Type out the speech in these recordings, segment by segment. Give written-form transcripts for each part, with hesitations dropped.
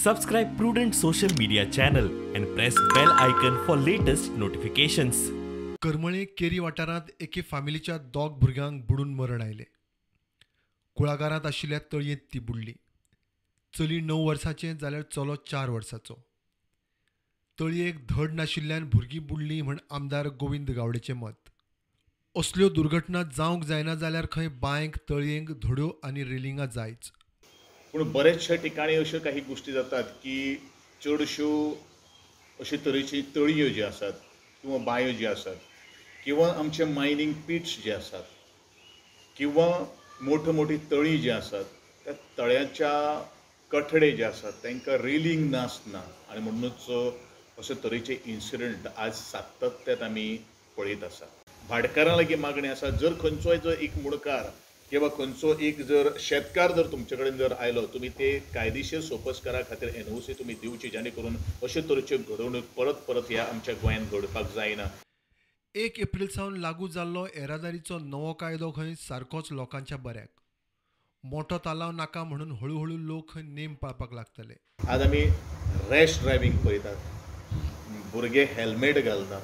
Subscribe Prudent social media channel and press bell icon for latest notifications. Karmali Keri वाठारांत एके फामिलीच्या दोग भुरग्यांक बुडून मरण आयलें. कुळागारांत आशिल्ल्या तळयेंत ती बुडली. चली 9 वर्सांचें जाल्यार चलो 4 वर्सांचो. तळयेक धड नाशिल्ल्यान भुरगीं बुडलीं म्हण आमदार गोविंद गावडेचें मत. असल्यो दुर्घटना जावंक जायना जाल्यार खंय बांयक तळयेक धड्यो आनी रेलिंगां जायच. पूण बरेचशे ठिकाणी अश्यो काही गोष्टी जातात की चडश्यो अशे तरेची तळयो ज्यो आसात किंवा बांयो ज्यो आसात किंवा आमचे मायनींग पिट्स जे आसात किंवा मोठे मोठी तळी जी आसात त्या तळ्याच्या कठडे जे आसात तांकां रेलिंग नासना आनी म्हणूनच अशे तरेचे इन्सिडंट आज सातत्यात आमी पळयत आसात. भाटकारां लागीं मागणी आसा, जर खंयचोय जर एक मुणकार किंवा खंयचो एक जर शेतकार जर तुमचे कडेन जर आयलो, तुमी ते कायदेशीर सोपस्कारा खातीर एनओसी तुमी दिवची, जेणे करून अशे तरेच्यो घडवणूक परत परत ह्या आमच्या गोंयांत घडपाक जायना. 1 एप्रिल सावन लागू जाल्लो येरादारीचो नवो कायदो खंय सारकोच लोकांच्या बऱ्याक. मोठो तालाव नाका म्हणून हळूहळू लोक खंय नेम पाळपाक लागतले. आज आमी रॅश ड्रायव्हींग पळयतात, भुरगे हेल्मेट घालनात,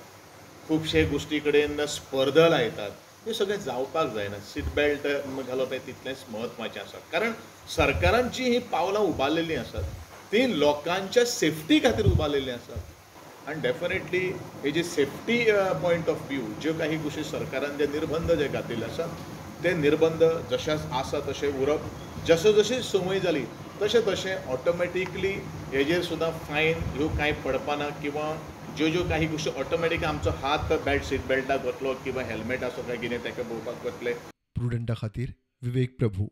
खुबशे गोश्टी कडेन स्पर्धा लायतात. हें सगळें जावपाक जायना. सीट बेल्ट घालप हें तितलेंच म्हत्वाचें आसा, कारण सरकारान जी हीं पावलां उबारलेलीं आसात तीं लोकांच्या सेफ्टी खातीर उबारलेलीं आसात. आनी डेफिनेटली हे जे सेफ्टी पॉयंट ऑफ व्यू ज्यो काही गोश्टी सरकारान जे निर्बंध जे घातलेले आसात ते निर्बंध जशेच आसा तशें उरप, जशें जशी संवय जाली तशें तशें ऑटोमॅटिकली हेजेर सुद्दां फायन ह्यो कांय पडपाना किंवा ज्यो ज्यो काही गोश्टी ऑटोमॅटीक आमचो हात बेल्ट सीट बेल्टाक वतलो किंवा हेल्मेट आसो काय कितें ताका पळोवपाक वतले. प्रुडंटा खातीर विवेक प्रभू.